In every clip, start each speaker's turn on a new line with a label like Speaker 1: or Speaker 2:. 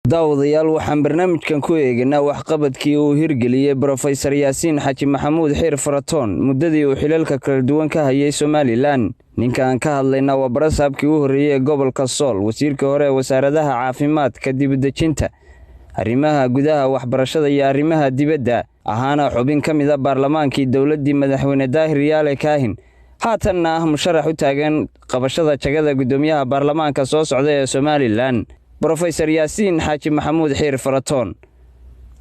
Speaker 1: Daawadayaal, waxaan barnaamijkan ku eegaynaa waxqabadkii uu hirgeliyey Brofesor Yaasiin Xaaji Maxamuud Xiir Faratoon muddadii uu xilalka kala duwan ka hayay Somalilan. Ninka aan ka hadlaynaa waa barasaabkii u horreeyey ee gobolka Sool, wasiirka hore ee wasaaradaha caafimaadka, dibudejinta, arrimaha gudaha, waxbarashada iyo arrimaha dibadda, ahaana xubin ka mid a baarlamaankii dowladdii madaxweyne Daahir Yaale Kaahin, haatanna ah musharax u taagan qabashada jagada guddoomiyaha baarlamaanka soo socda ee Somalilan, Brofesor Yaasiin Xaaji Maxamuud Xiir Faratoon.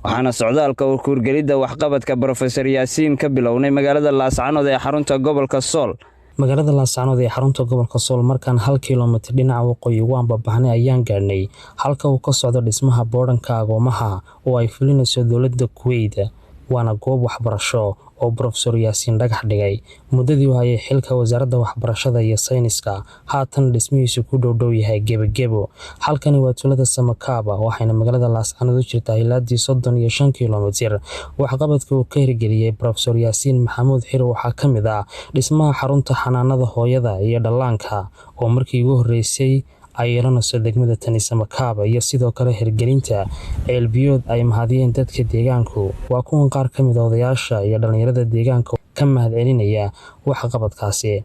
Speaker 1: Waxaana socdaalka kuurgelidda waxqabadka Brofesor Yaasiin ka bilownay magaalada Laascanood ee xarunta gobolka Sool.
Speaker 2: Magaalada Laascanood ee xarunta gobolka Sool markaan 1 kilomitir dhinaca waqooyi ugu ambabaxnay ayaan gaadhnay halka uu ka socdo dhismaha boodhanka agoomaha oo ay fulinayso dowladda Kuweyt, waana goob waxbarasho oo Brofesor Yaasiin dhagax dhigay muddadii uu hayay xilka wasaaradda waxbarashada iyo sayniska, haatan dhismihiisu ku dhowdhow yahay gebagebo. Halkani waa tuulada Samakaaba, waxayna magaalada Laascanood u jirtaa ilaadii 35 kilomitir. Waxqabadka uu ka hirgeliyey Brofesor Yaasiin Maxamuud Xir waxaa ka mid ah dhismaha xarunta xanaanada hooyada iyo dhallaanka oo markii ugu horreysay ay yeelanayso degmada tani Samakaaba, iyo sidoo kale hirgelinta ceelbiyood ay mahadiyeen dadka deegaanku. Waa kuwan qaar ka mid a odayaasha iyo dhallinyarada deegaanka ka mahadcelinaya waxqabadkaasi.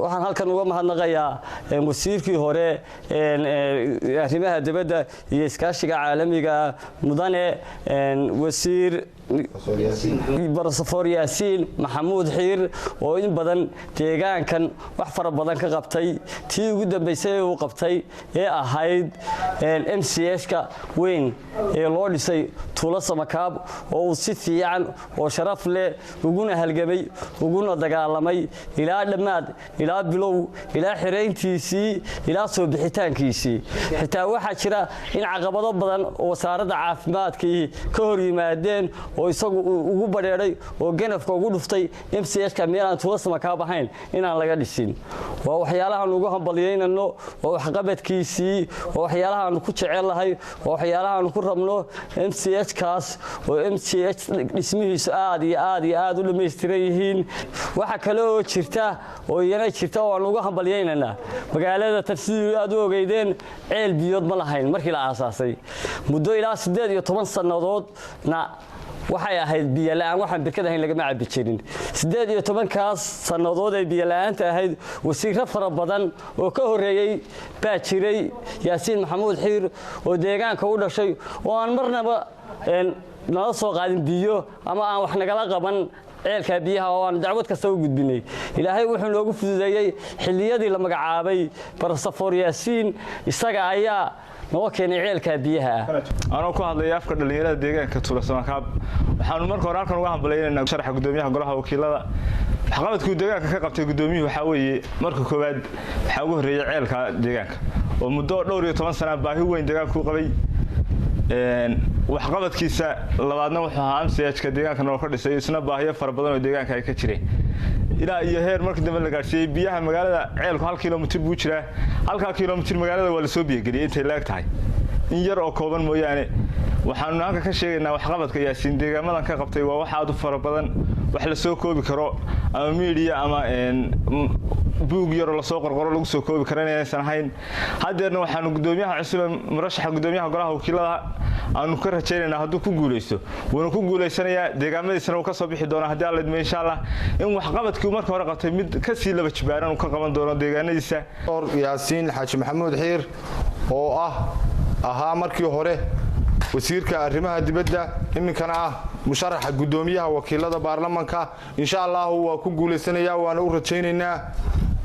Speaker 3: Waxaan halkan uga mahadnaqayaa wasiirkii hore arrimaha dibadda iyo iskaashiga caalamiga, mudane wasiir Brofesor Yaasiin Maxamuud Xiir, oo in badan deegaankan wax fara badan ka qabtay. Tii ugu dambaysay uu qabtay ee ahayd MCH-ka weyn ee loo dhisay tuulo Samakaab, oo uu si fiican oo sharaf leh uguna halgamay uguna dagaalamay ilaa dhammaad, ilaa bilow, ilaa xirayntiisii, ilaa soo bixitaankiisii. Xitaa waxaa jira in caqabado badan oo wasaaradda caafimaadkii ka hor yimaadeen oo isagu ugu badheedhay oo ganafka ugu dhuftay MCH-ka meel aan tuulo Samakaab ahayn inaan laga dhisin. Waa waxyaalahaan ugu hambalyaynano, waa waxqabadkiisii, waa waxyaalahaanu ku jecellahay, waa waxyaalahaanu ku rabno MCH-kaas oo MCH dhismihiisu aad iyo aad iyo aad u dhammaystiran yihiin. Waxa kale oo jirta oo iyana jirta oo aan ugu hambalyaynaynaa, magaalada tan sidii aad u ogeydeen ceel biyood ma lahayn markii la aasaasay. Muddo ilaa 18 sannadoodna waxay ahayd biyola'aan, waxaan birkad ahayn lagama cabbi jirin. 18-kaas sannadood ay biyola'aanta ahayd, wasiirro fara badan oo ka horreeyey baa jiray Yaasiin Maxamuud Xiir oo deegaanka u dhashay oo aan marnaba nala soo qaadin biyo ama aan wax nagala qaban ceelkaa biyaha oo aan dacwad kasta u gudbinay. Ilaahay wuxuu noogu fududeeyey xilliyadii la magacaabay Brofesor Yaasiin, isaga ayaa noo keenay ceelkaa biyaha ah.
Speaker 4: Anoo ku hadlaya afka dhallinyarada deegaanka tuula Samakaab, waxaanu marka hore halkan uga hambalyaynaynaa sharaxa guddoomiyaha golaha wakiilada. Waxqabadkuu deegaanka ka qabtay guddoomiyuhu waxaa weeye, marka koowaad waxaa ugu horreeyey ceelka deegaanka oo muddo dhowr iyo toban sana baahi weyn deegaanku qabay. Waxqabadkiisa labaadna wuxuu ahaa MCH-ka deegaanka noo ka dhisay, isna baahiyo fara badan oo deegaanka ay ka jireen ilaa iyo heer markii dambe la gaadhsiiyey biyaha magaalada. Ceelku 1 kilomitir buu jiraa, halkaa kilomitir magaalada waa lasoo biyogeliyey intay laeg tahay in yar oo kooban mooyaane. Waxaanu halka ka sheegaynaa waxqabadka Yaasiin deegaamadan ka qabtay waa wax aad u fara badan, wax lasoo koobi karo ama miidiya ama buug yaroo lasoo qorqoro lagu soo koobi karo inaysan ahayn. Haddeerna waxaanu guddoomiyaha cusub ee murashaxa guddoomiyaha golaha wakiilada aanu ka rajaynaynaa hadduu ku guulaysto, wuuna ku guulaysanayaa, deegaamadiisana uu ka soo bixi doonaa haddii Alla idmo insha Allah, in waxqabadkii uu marka hore qabtay mid kasii laba jibaaran uu ka qaban doono deegaanadiisa.
Speaker 5: Yaasiin Xaaji Maxamuud Xiir oo ahaa markii hore wasiirka arrimaha dibadda, iminkana ah musharaxa guddoomiyaha wakiilada baarlamanka, insha allahu waa ku guulaysanayaa, waana u rajaynaynaa,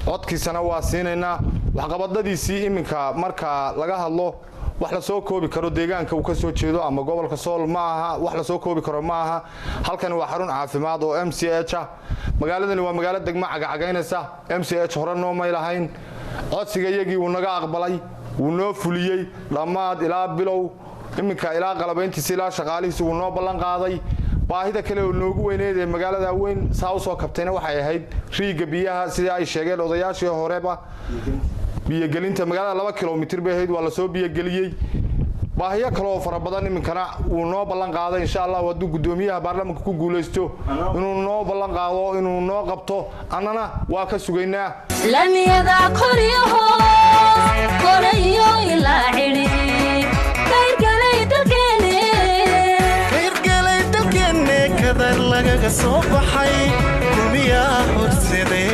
Speaker 5: codkiisana waa siinaynaa. Waxqabadadiisii iminka marka laga hadlo, wax lasoo koobi karo deegaanka uu ka soo jeedo ama gobolka Sool ma aha, wax lasoo koobi karo ma aha. Halkani waa xarun caafimaad oo MCH ah. Magaaladani waa magaalo degmo cagacagaynaysa, MCH hore noomay lahayn. Codsiga iyagii wuu naga aqbalay, wuu noo fuliyey dhammaad ilaa bilow, iminka ilaa qalabayntiisa ilaa shaqaalihiisa wuu noo ballan qaaday. Baahida kale oo noogu weyneed ee magaalada weyn saa usoo kabtayna waxay ahayd riigga biyaha, sidii ay sheegeen odayaashii horeba. Biyogelinta magaalada 2 kilomitir bay ahayd, waa lasoo biyogeliyey. Baahiyo kale oo fara badan iminkana wuu noo ballan qaaday, insha allah hadduu guddoomiyaha baarlamanka ku guulaysto inuu noo ballan qaado inuu noo qabto, annana waa ka sugaynaa.
Speaker 6: Lamiyada koryo hoos korayo ilaa cidhi. Lagaga soo baxay Kulmiyaa horseedee.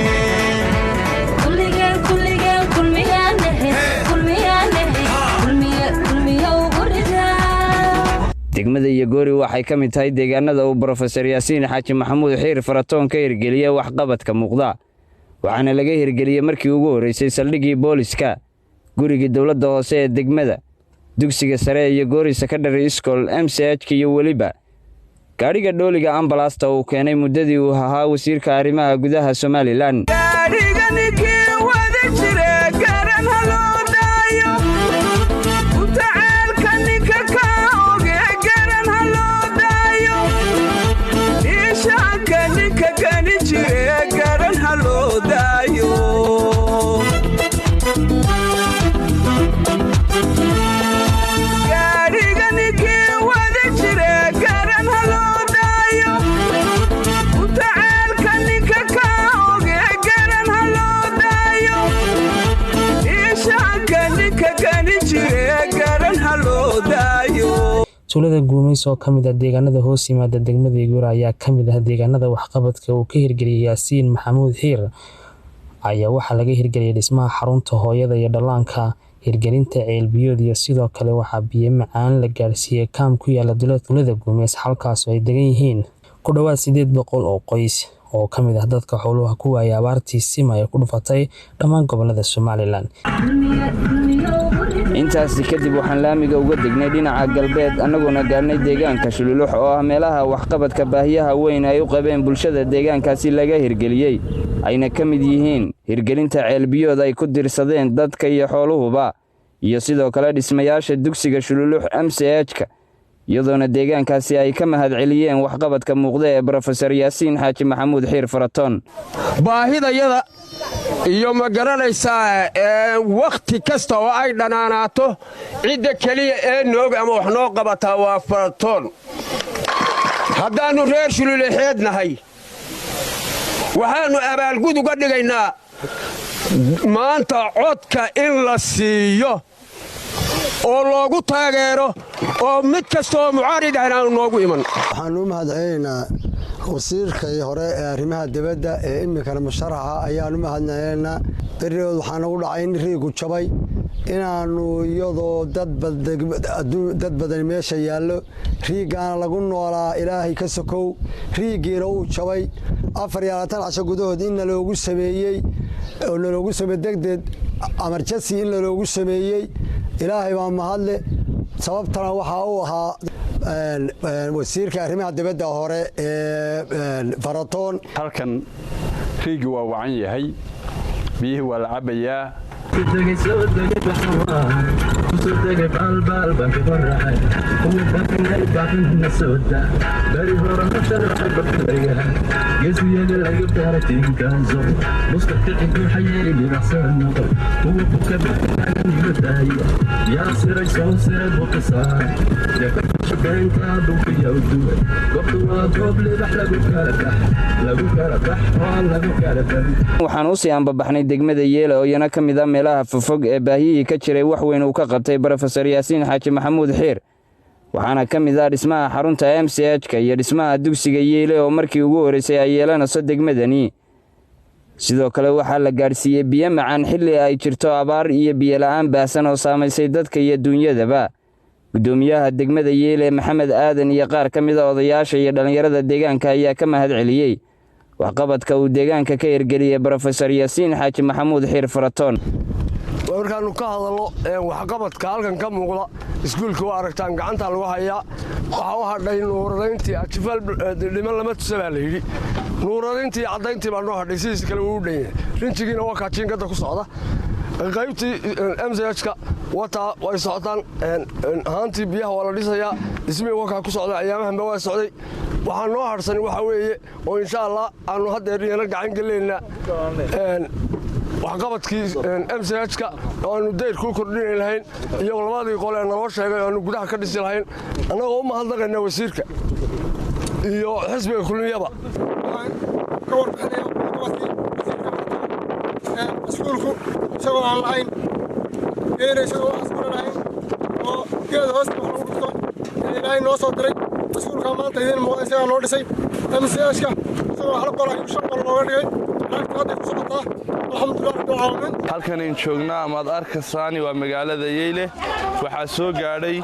Speaker 7: Kulligeen, kulligeen Kulmiyaanahe, Kulmiyaanahe, Kulmiye, Kulmiye ugu ridaa.
Speaker 1: Degmada Yogoori waxay ka mid tahay deegaanada uu Brofesor Yaasiin Xaaji Maxamuud Xiir Faratoon ka hirgeliyey waxqabadka muuqda, waxaana laga hirgeliyey markii ugu horreysay saldhiggii booliska, gurigii dowladda hoose ee degmada, dugsiga sare ee Yogoori Secondary School, MCH iyo weliba gaadhiga dhooliga ambalaasta uu keenay muddadii uu ahaa wasiirka arrimaha gudaha Somalilan.
Speaker 8: Gaadhiga ninkii wada jire garan ha loo daayo, mutaceelka ninka ka oge garan ha loo daayo, ishaanka ninka gani jire garan ha loo daayo. Gaadhiga ninkii wada jire garan ha loo daayo, mutaceelka ninka ka oge garan ha loo daayo, ishaanka ninka gani jire garan ha loo daayo.
Speaker 2: Tuulada Guumeys oo ka mid ah deegaanada hoos yimaada degmada Yagoori ayaa ka mid ah deegaanada waxqabadka uu ka hirgeliyay Yaasiin Maxamuud Xiir ayaa waxaa laga hirgeliyay dhismaha xarunta hooyada iyo dhallaanka, hirgelinta ceel biyood iyo sidoo kale waxaa biyo macaan la gaarsiiyay kaam ku yaala tuulada Guumeys, halkaas oo ay degan yihiin ku dhawaad 800 oo qoys oo ka mid ah dadka xooluhu ku waayay abaartii Sima ee ku dhufatay dhammaan gobollada Somalilan.
Speaker 7: Kulmiye, Kulmiye ugu ridaa.
Speaker 1: Intaasi kadib waxaan laamiga uga degnay dhinaca galbeed, annagoona gaarnay deegaanka Shululux oo ah meelaha waxqabadka baahiyaha weyn ay u qabeen bulshada deegaankaasi laga hirgeliyey, ayna ka mid yihiin hirgelinta ceelbiyood ay ku dirsadeen dadka iyo xooluhuba, iyo sidoo kale dhismayaasha dugsiga Shululux MCH-ka, iyadoona deegaankaasi ay ka mahadceliyeen waxqabadka muuqda ee Brofesor Yaasiin Xaaji Maxamuud Xiir Faratoon.
Speaker 9: Baahidayada iyo ma garanaysaa, wakhti kasta oo ay dhanaanaato, cidda keliya ee noog ama wax noo qabataa waa Faratoon. Haddaannu reer Shululexeed nahay, waxaannu abaalgud uga dhigaynaa maanta codka in la siiyo oo loogu taageero, oo mid kasta oo mucaarid ahna aanu noogu iman.
Speaker 10: Waxaanu u mahadcelinaynaa wasiirkii hore ee arrimaha dibadda ee iminkana musharaxa ayaanu mahadcelinaynaa. Berigood waxaa nagu dhacay in riigu jabay, inaannu iyadoo dad badani meesha yaallo, riiggaana lagu noolaa Ilaahay ka sokow, riiggiina uu jabay, 24 casho gudahood in naloogu sameeyey oo naloogu sameeyey degdeg emergency in naloogu sameeyey, Ilaahay baa mahadle. Sababtana waxaa uu ahaa wasiirka arrimaha dibadda hore ee Faratoon.
Speaker 11: Halkan riigi waa wacan yahay, biyihii waa la cabbayaa.
Speaker 1: Waxaan usii ambabaxnay degmada Yeela oo iyana ka mid ah meelaha fofog ee baahiyihii ka jiray wax weyn uu ka qabtay Brofesor Yaasiin Xaaji Maxamuud Xiir, waxaana ka mid ah dhismaha xarunta MCH-ka iyo dhismaha dugsiga Yeele oo markii ugu horreysay ay yeelanayso degmadani. Sidoo kale waxaa la gaadhsiiyey biyo macaan xilli ay jirto abaar iyo biyo la'aan baahsan oo saamaysay dadka iyo duunyadaba. Guddoomiyaha degmada Yeele Maxamed Aadan iyo qaar ka mid a odayaasha iyo dhallinyarada deegaanka ayaa ka mahad celiyey waxqabadka uu deegaanka ka hirgeliyey Brofesor Yaasiin Xaaji Maxamuud Xiir Faratoon.
Speaker 12: Markaannu ka hadalno waxqabadka halkan ka muuqda, iskuulka waa aragtaan, gacantaa lagu hayaa. Waxaa u hadhay nuuradayntii. Ajifaal dhiman lama tusa baa la yidhi. Nuuradayntii iyo caddayntii baa noo hadhay, sidiisa kale wuu u dhan yahay. Rinjigiina waa kaajiinkadda ku socda. Qaybtii MCH-ka wataa, way socotaan. Haantii biyaha waa la dhisayaa, dhismihii wakaa ku socda, ayaamahanba waa socday. Waxaa noo hadhsan waxaa weeye oo insha Allah aanu haddeer iyana gacan gelaynaa waxqabadkii MCH-ka oo aanu dayr ku kordhini lahayn iyo labadii qole ee naloo sheegay oo aanu gudaha ka dhisi lahayn, annagoo u mahadnaqayna wasiirka iyo xisbiga Kulmiyaba.
Speaker 13: Ka warbixinaya waxqabadkii wasiirka iskuulku, isagoo aan lahayn geena, isagoo wax iskuula lahayn oo geeda hoosta wax lagu dhigto, Ilaahay noo soo diray. Iskuulka maanta idiin muuqda isagaa noo dhisay. MCH-ka isagoo hal qol ayuu shan qol looga dhigay. Lacagta hadday ku socotaa, alxamdulilah rabbilcaalamiin.
Speaker 14: Halkanayn joognaa amaad arkaysaani waa magaalada Yeyle. Waxaa soo gaadhay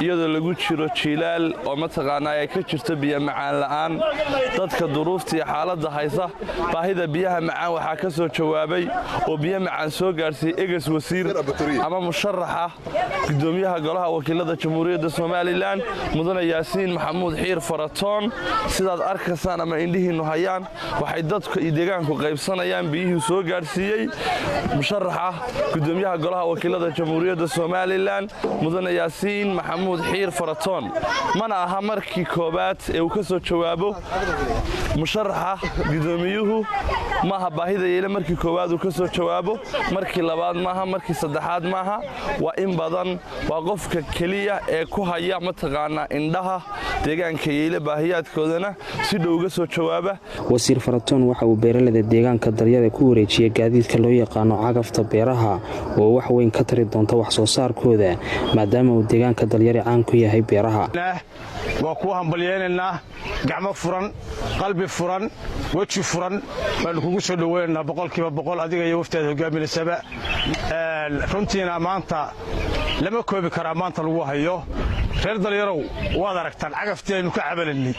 Speaker 14: iyadoo lagu jiro jiilaal oo mataqaanaa ay ka jirto biyo macaan la'aan. Dadka duruufta iyo xaaladda haysa baahida biyaha macaan waxaa ka soo jawaabay oo biyo macaan soo gaadhsiiyey eges wasiir ama musharaxa gudoomiyaha golaha wakiilada Jamhuuriyadda Somalilan, mudane Yaasiin Maxamuud Xiir Faratoon. Sidaad arkaysaan ama indhihiinnu hayaan, waxay dadka iyo deegaanku qaybsanayaan biyihii soo gaadhsiiyey musharaxa gudoomiyaha golaha wakiilada Jamhuuriyadda Somalilan, mudane Yaasiin Maxamuud Xiir Faratoon. Mana aha markii koowaad ee uu ka soo jawaabo musharaxa gudoomiyuhu. Maaha baahida Yeyle markii koowaad uu ka soo jawaabo, markii labaad maaha, markii saddexaad maaha, waa in badan. Waa qofka keliya ee ku haya mataqaanaa indhaha deegaanka Yeyle, baahiyaadkoodana si dhow uga soo jawaaba.
Speaker 2: Wasiir Faratoon waxa uu beeraleyda deegaanka Daryare ku wareejiyey gaadiidka loo yaqaano cagafta beeraha oo wax weyn ka tari doonta wax soo saarkooda, maadaama uu deegaanka Dalyare caan ku yahay beeraha.
Speaker 15: Waa kuu hambalyaynaynaa. Gacmo furan, qalbi furan, weji furan baanu kugu soo dhoweynaynaa 100% adiga iyo waftaada hogaaminaysaba. Runtiina maanta lama koobi karaa maanta lagu hayo. Reer Dalyarow, waad aragtaan cagaftii aynu ka cabanaynay.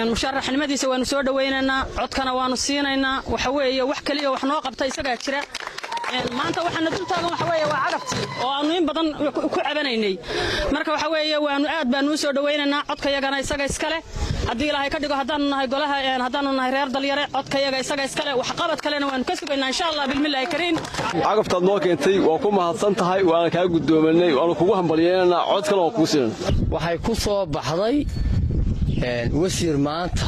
Speaker 16: Musharaxnimadiisa waanu soo dhowaynaynaa, codkana waanu siinaynaa. Waxa weeye wax keliya wax noo qabta isagaa jira. Maanta waxaana dul taagan waxa weeye waa cagaftii oo aanu in badan ku cabanaynay. Marka waxa weeye waanu aad baanu u soo dhowaynaynaa. Codkayagana isaga iskale haddii Ilaahay ka dhigo. Haddaanu nahay golaha, haddaanu nahay reer Dalyare, codkayaga isaga iskale. Waxqabad kalena waanu ka sugaynaa, insha Allah bilmillaahi kariim.
Speaker 17: Cagaftaad noo keentay waa ku mahadsan tahay, waana kaa guddoomanay, waanu kugu hambalyeynanaa, cod kale waan kugu siinana.
Speaker 18: Waxay ku soo baxday wasiir maanta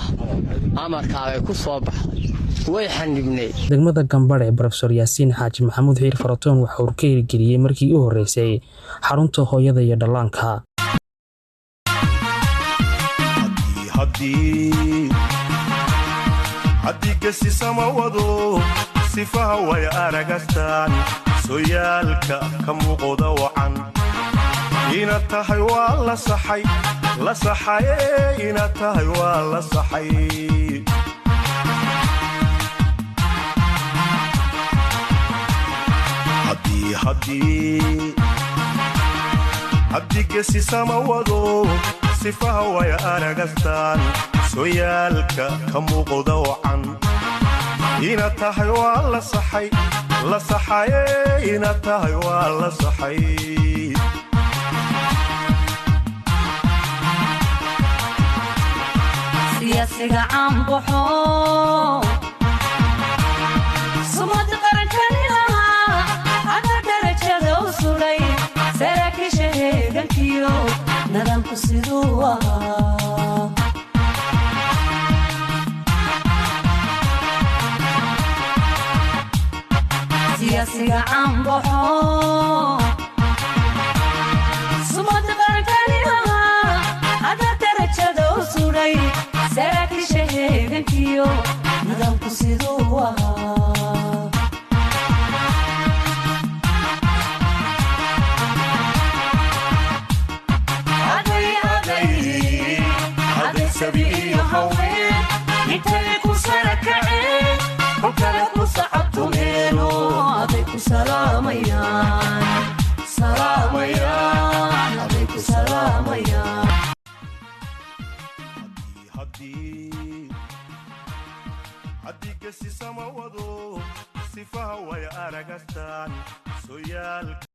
Speaker 18: amarkaagay ku soo baxday, way xanibnay.
Speaker 2: Degmada Gambadhe, Brofesor Yaasiin Xaaji Maxamuud Xiir Faratoon waxa uu ka hirgeliyey markii u horreysay xarunta hooyada iyo dhallaanka.
Speaker 6: Haddii gesi sama wado sifaha way aragastaan sooyaalka ka muuqda wacan inaad tahay waa la saxay, la saxaye inaad tahay waa la saxay. Haddii gesi sama wado sifaha way aragastaan sooyaalka ka muuqda wacan inaad tahay waa la saxay, la saxaye inaad tahay waa la saxay.
Speaker 7: Siyaasiga caanbaxo sumad qarankani lahaa ada darajada u sugay saraakiisha heegankiyo nidaamku siduu ahaa. Siyaasiga caanbaxo sumad qarankani lahaa ada darajada u sugay saraakiisha heegankiyo nidaamku siduu ahaa. Aday sabi iyo haween intay ku sara kaceen kolkale ku sacabtumeeno aday ku salaamayaan, salaamayaan, aday ku salaamayaan.
Speaker 6: Haddii gesi sama wado sifaha way aragastaan sooyaalka.